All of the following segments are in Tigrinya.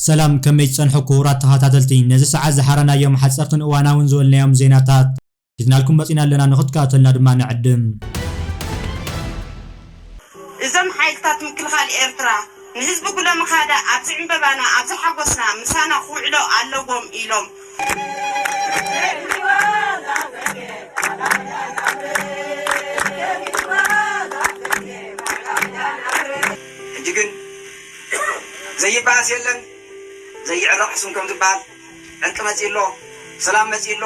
ሰላም፣ ከመይ ጸንሑ ክቡራት ተኸታተልቲ? ነዚ ሰዓት ዝሓረናዮም ሓጸርትን እዋናውን ዝበልናዮም ዜናታት ሒዝናልኩም መጺና ኣለና፣ ንኽትከታተልና ድማ ንዕድም። እዞም ሓይልታት ምክልኻል ኤርትራ ንህዝቢ ጉለምኻዳ ኣብዚ ዕምበባና፣ ኣብዚ ሓጎስና ምሳና ክውዕሎ ኣለዎም ኢሎም። ሕጂ ግን ዘይበኣስ የለን፣ ዘይዕረቕ ሕሱም ከም ዝበሃል ዕርቂ መጺኡ ኣሎ፣ ሰላም መጺኡ ኣሎ።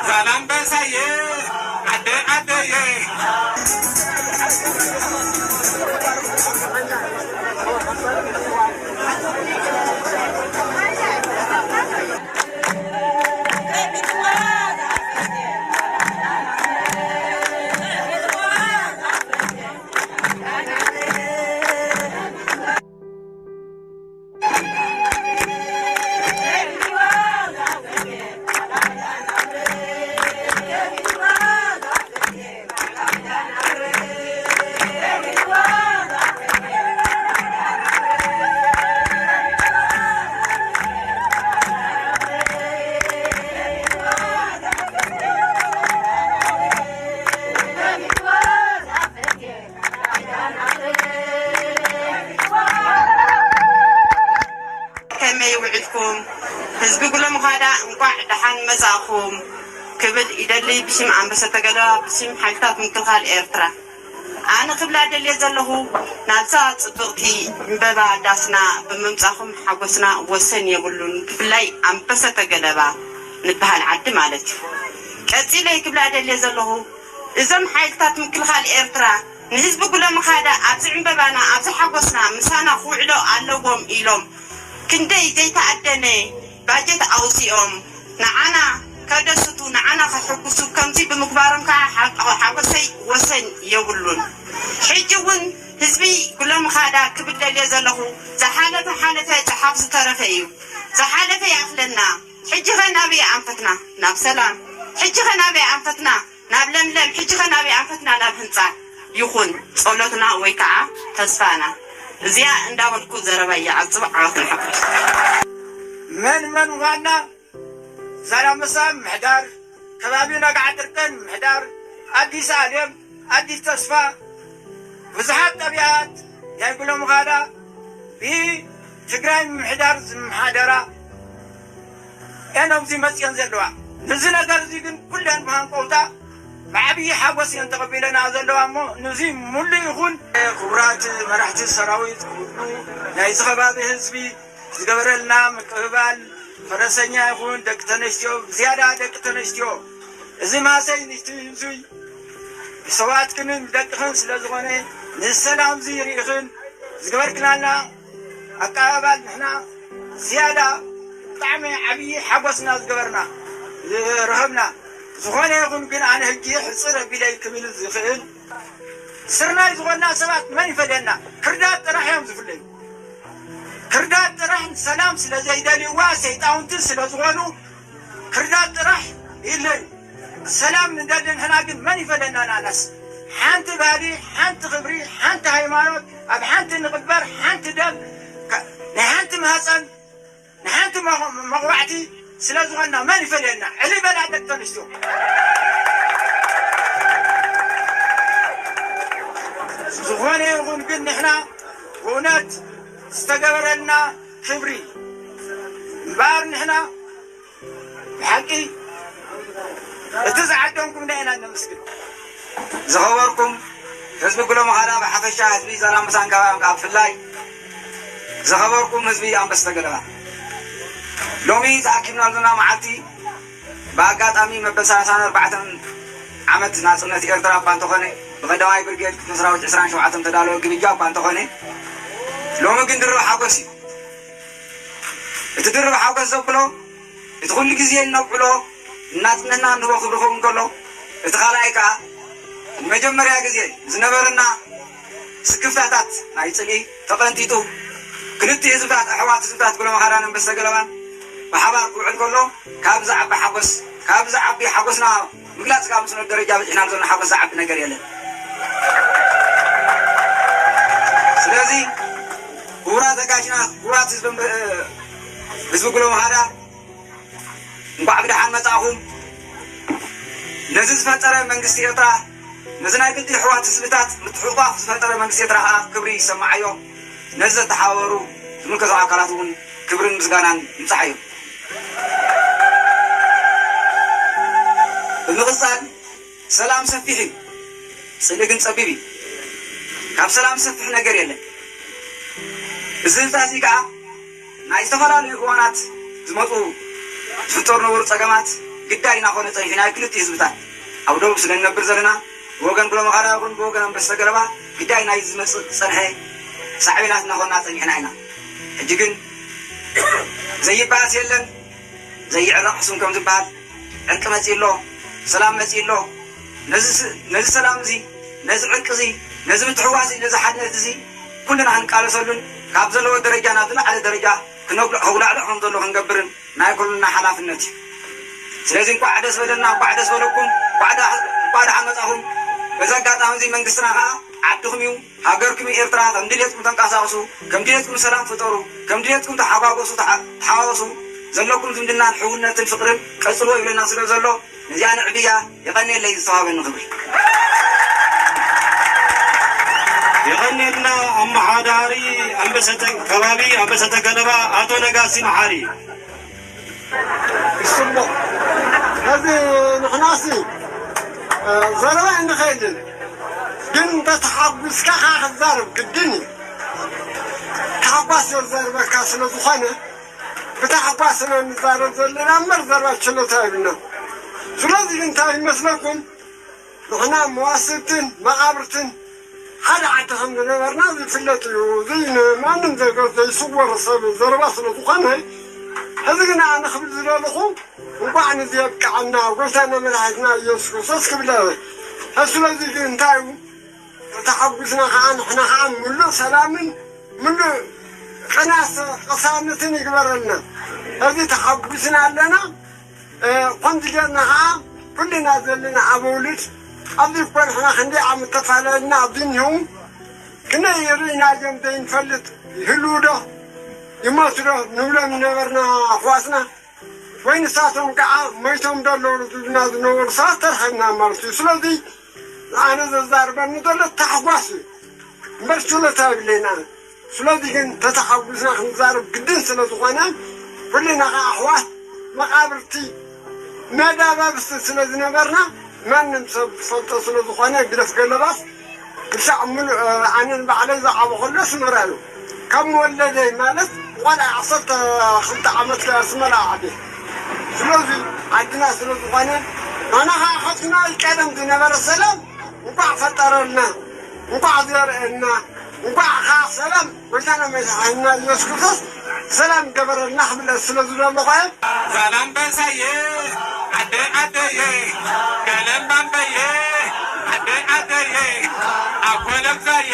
ዛላምበሳየ ዓደ ዓደየ። ከመይ ውዒልኩም? ህዝቢ ጉለምኻዳ እንቋዕ ደሓን መጻእኩም ክብል ይደሊ፣ ብስም ኣንበሰ ተገለባ፣ ብስም ሓይልታት ምክልኻል ኤርትራ። ኣነ ክብላ ደልየ ዘለኹ፣ ናብዛ ጽብቕቲ ዕምበባ ዳስና ብምምጻኹም ሓጎስና ወሰን የብሉን። ብፍላይ ኣንበሰ ተገለባ ንበሃል ዓዲ ማለት እዩ። ቀጺለ ክብላ ደልየ ዘለኹ፣ እዞም ሓይልታት ምክልኻል ኤርትራ ንህዝቢ ጉለምኻዳ ኣብዚ ዕምበባና፣ ኣብዚ ሓጎስና ምሳና ክውዕሎ ኣለዎም ኢሎም ክንደይ ዘይተኣደነ ባጀት ኣውጺኦም ንዓና ከደስቱ፣ ንዓና ከሐጉሱ ከምዚ ብምግባሮም ከዓ ሓ-፣ ሓጎሰይ ወሰን የብሉን። ሕጂ እውን ህዝቢ ጉለምኻዳ ክብል ደልየ ዘለኹ፣ ዝሓለፈ ሓለፈ፣ ጽሓፍ ዝተረፈ እዩ። ዝሓለፈ ይኣኽለና። ሕጂ ኸ ናበይ ኣንፈትና? ናብ ሰላም። ሕጂ ኸ ናበይ ኣንፈትና? ናብ ለምለም። ሕጂ ኸ ናበይ ኣንፈትና? ናብ ህንጻ። ይኹን ጸሎትና ወይ ከዓ ተስፋና። እዚኣ እንዳበልኩ ዘረባ ይዓጽብ። ዓወት ንሓፋሽ። መን መን ምዃንና? ዛላምበሳ ምሕዳር፣ ከባቢ ነጋዕ ጥርቅን ምሕዳር፣ ኣዲስ ኣለም፣ ኣዲስ ተስፋ፣ ብዙሓት ጣብያት ናይ ጉለምኻዳ ብትግራይ ምምሕዳር ዝመሓደራ እየን ኣብዚ መፅየን ዘለዋ። ነዚ ነገር እዚ ግን ኩለን ብሃንቀውታ ብዓብዪ ሓጎስ እየን ተቐቢለና ዘለዋ እሞ፣ ነዚ ሙሉእ ይኹን። ክቡራት መራሕቲ ሰራዊት፣ ክቡር ናይዚ ከባቢ ህዝቢ፣ ዝገበረልና ምቅብባል፣ ፈረሰኛ ይኹን ደቂ ተነስትዮ፣ ብዝያዳ ደቂ ተነስትዮ፣ እዚ ማሰይ ንትንዙይ ብሰዋትክንን ደቅኽን ስለ ዝኾነ፣ ንሰላም እዚ ርኢኽን ዝገበርክናልና ኣቀባባል ንሕና ዝያዳ ብጣዕሚ ዓብዪ ሓጎስና ዝገበርና፣ ዝረኸብና። ዝኾነ ይኹን ግን ኣነ ሕጂ ሕፅር ኣቢለይ ክብል ዝኽእል፣ ስርናይ ዝኾንና ሰባት መን ይፈልየና? ክርዳት ጥራሕ እዮም ዝፍለዩ። ክርዳት ጥራሕ ሰላም ስለ ዘይደልይዋ፣ ሰይጣውንቲ ስለ ዝኾኑ፣ ክርዳት ጥራሕ ይለዩ። ሰላም ንደሊ ንሕና ግን መን ይፈለና? ናናስ ሓንቲ ባህሊ፣ ሓንቲ ክብሪ፣ ሓንቲ ሃይማኖት፣ ኣብ ሓንቲ ንቕበር፣ ሓንቲ ደም፣ ከ-፣ ናይ ሓንቲ ማህፀን፣ ንሓንቲ መ-፣ መቕባዕቲ ስለ ዝኾንና መን ይፈልየና? ዕሊ በላ ደቂ ተንስትዮ። ዝኾነ ይኹን ግን ንሕና ብእውነት ዝተገበረልና ክብሪ እምበኣር ንሕና ብሓቂ እቲ ዝዓደምኩምና ኢና ነመስግን። ዝኸበርኩም ህዝቢ ጉለምኻዳ ብሓፈሻ፣ ህዝቢ ዛላምበሳን ከባቢን ከዓ ብፍላይ፣ ዝኸበርኩም ህዝቢ ኣንበስተ ገለባ፣ ሎሚ ተኣኪብና ዘለና መዓልቲ ብኣጋጣሚ መበል ሰላሳን ኣርባዕተን ዓመት ናጽነት ኤርትራ እኳ እንተኾነ፣ ብቐዳማይ ብርጌድ ክፍለ ሰራዊት ዕስራን ሸውዓተን ተዳለወ ግብጃ እኳ እንተኾነ፣ ሎሚ ግን ድርብ ሓጎስ እዩ። እቲ ድርብ ሓጎስ ዘብሎ፣ እቲ ኩሉ ግዜ እነብዕሎ፣ ንናጽነትና እንህቦ ክብሪ ክኸውን ከሎ፣ እቲ ካልኣይ ከኣ ንመጀመርያ ግዜ ዝነበረና ስክፍታታት ናይ ጽልኢ ተቐንጢጡ፣ ክልቲኡ ህዝብታት፣ ኣሕዋት ህዝብታት ጉለምኻዳን ኣንበስተ ገለባን ብሓባር ክውዕል ከሎ፣ ካብ ዝዓቢ ሓጎስ፣ ካብ ዝዓቢ ሓጎስና ምግላጽ ካብ ዝኽእል ደረጃ በጺሕናሉ ዘለና ሓጎስ ዝዓቢ ነገር የለን። ስለዚ ክቡራት ኣጋይሽና፣ ክቡራት ህዝቢ፣ ህዝቢ ጉሎ መኻዳ፣ እንኳዕ ብደሓን መጻእኹም። ነዚ ዝፈጠረ መንግስቲ ኤርትራ፣ ነዚ ናይ ክልተ ኣሕዋት ህዝብታት ምትሕቑቋፍ ዝፈጠረ መንግስቲ ኤርትራ ከዓ ክብሪ ይሰማዓዮ። ነዚ ዘተሓባበሩ ዝምልከቶ ኣካላት እውን ክብርን ምስጋናን ይብጻሓዮም። ብምቕጻል፣ ሰላም ሰፊሕ እዩ፣ ጽልኢ ግን ጸቢብ እዩ። ካብ ሰላም ዝሰፍሕ ነገር የለን። እዚ ህዝቢ እዚ ከዓ ናይ ዝተፈላለዩ እዋናት ዝመፁ ዝፍጠሩ ነበሩ ፀገማት ግዳይ እናኾነ ፀኒሑ ናይ ክልቲኡ ህዝብታት ኣብ ደቡብ ስለ ንነብር ዘለና ብወገን ብሎመኻዳ ይኹን ብወገን ኣንበስተ ገለባ ግዳይ ናይ ዝመፅእ ዝፀንሐ ሳዕቤናት እናኾንና ፀኒሕና ኢና። ሕጂ ግን ዘይበኣስ የለን። ዘይዕረቕ ሕሱም ከም ዝበሃል ዕርቂ መፂኡ ኣሎ፣ ሰላም መፂኡ ኣሎ። ነዚ ስ- ነዚ ሰላም እዚ፣ ነዚ ዕርቂ እዚ፣ ነዚ ምትሕዋስ እዚ፣ ነዚ ሓድነት እዚ ኩልና ክንቃለሰሉን ካብ ዘለዎ ደረጃ ናብ ዝለዓለ ደረጃ ክነጉልዕ ከጉላዕልዕ ከም ዘሎ ክንገብርን ናይ ኩልና ሓላፍነት እዩ። ስለዚ እንኳዕ ደስ በለና፣ እንኳዕ ደስ በለኩም፣ እንኳዕ ደሓ- እንኳዕ ደሓን መጻኹም። በዚ ኣጋጣሚ እዚ መንግስትና ከዓ ዓድኹም እዩ። ሃገርኩም ኤርትራ ከም ድሌትኩም ተንቀሳቕሱ፣ ከም ድሌትኩም ሰላም ፍጠሩ፣ ከም ድሌትኩም ተሓጓጎሱ፣ ተሓ- ተሓዋወሱ። ዘለኩም ዝምድናን ሕውነትን ፍቕርን ቀጽልዎ ይብለና ስለ ዘሎ፣ ነዚኣ ንዕብያ። የቐንየለይ ዝተዋህበኒ ክብሪ። የቐንየልና። ኣመሓዳሪ ኣንበሰተ ከባቢ ኣንበሰተ ገለባ ኣቶ ነጋሲ መሓሪ። ይስሞ። ነዚ ንሕናሲ ዘረባ እንኸይድን ግን እንተተሓጒስካ ከዓ ክዛረብ ግድን እዩ። ታሕጓስ ዘርበካ ስለ ዝኾነ ብታሕጓስ ኢና ንዛረብ ዘለና እምበር ዘረባ ችሎታ የብልና። ስለዚ ግን እንታይ ይመስለኩም? ንሕና መዋስብትን መቓብርትን ሓደ ዓዲ ከም ዝነበርና ዝፍለጥ እዩ። እዚ ንማንም ዘይገ- ዘይስወር ሰብ ዘረባ ስለ ዝኾነ፣ ሕዚ ግን ኣነ ክብል ዝደለኹ እንኳዕ ንዚ የብቅዓና ጎይታና መድሓኒትና ኢየሱስ ክርስቶስ ክብል እየ። ስለዚ ግን እንታይ እዩ? ተሓጒስና ከዓ ንሕና ከዓ ምሉእ ሰላምን ምሉእ ቅናስ ቅሳነትን ይግበረልና። ሕዚ ተሓጒስና ኣለና። ከምዚ ጌርና ከዓ ኩልና ዘለና ኣበውልድ ኣብዚ እኮ ንሕና ክንደይ ዓመት ተፈላለና ኣብዚ እኒሆም ክንደይ ርኢናዮም ዘይንፈልጥ ይህልዉ ዶ ይሞቱ ዶ ንብሎም ነበርና ኣሕዋትና ወይ ንሳቶም ከዓ ሞይቶም ዶ ኣለዉ ዝብሉና ዝነበሩ ሰባት ተርኸብና ማለት እዩ። ስለዚ ኣነ ዘዛርበኒ ዘሎ ታሕጓስ እዩ እምበር ችሎታ የብለይን ኣነ። ስለዚ ግን ተተሓጒስና ክንዛረብ ግድን ስለ ዝኾነ ኩልና ከዓ ኣሕዋት መቓብርቲ መዳባብስቲ ስለ ዝነበርና ማንም ሰብ ዝፈልጦ ስለ ዝኾነ ግደፍ ገለባስ ክሳዕ ሙሉእ ኣነ ንባዕለይ ዝዓበኹሉ ኣስመራ እዩ። ካብ መወለደይ ማለት ቆልዓ ዓሰርተ ክልተ ዓመት ኣስመራ ዓብየ። ስለዚ ዓድና ስለ ዝኾነ ንሕና ከዓ ካብቲ ናይ ቀደም ዝነበረ ሰላም እንኳዕ ፈጠረልና፣ እንኳዕ ዘርእና፣ እንኳዕ ከዓ ሰላም ጎይታና መድሓኒና ኢየሱስ ክርስቶስ ሰላም ገበረልና ክብል ስለ ዝደለኹ እየ። ዛላምበሳየ ዓደይ ዓደየ፣ ገለምባምበየ ዓደይ ዓደየ፣ ኣኮለምሳየ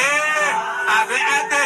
ዓበይ ዓደየ።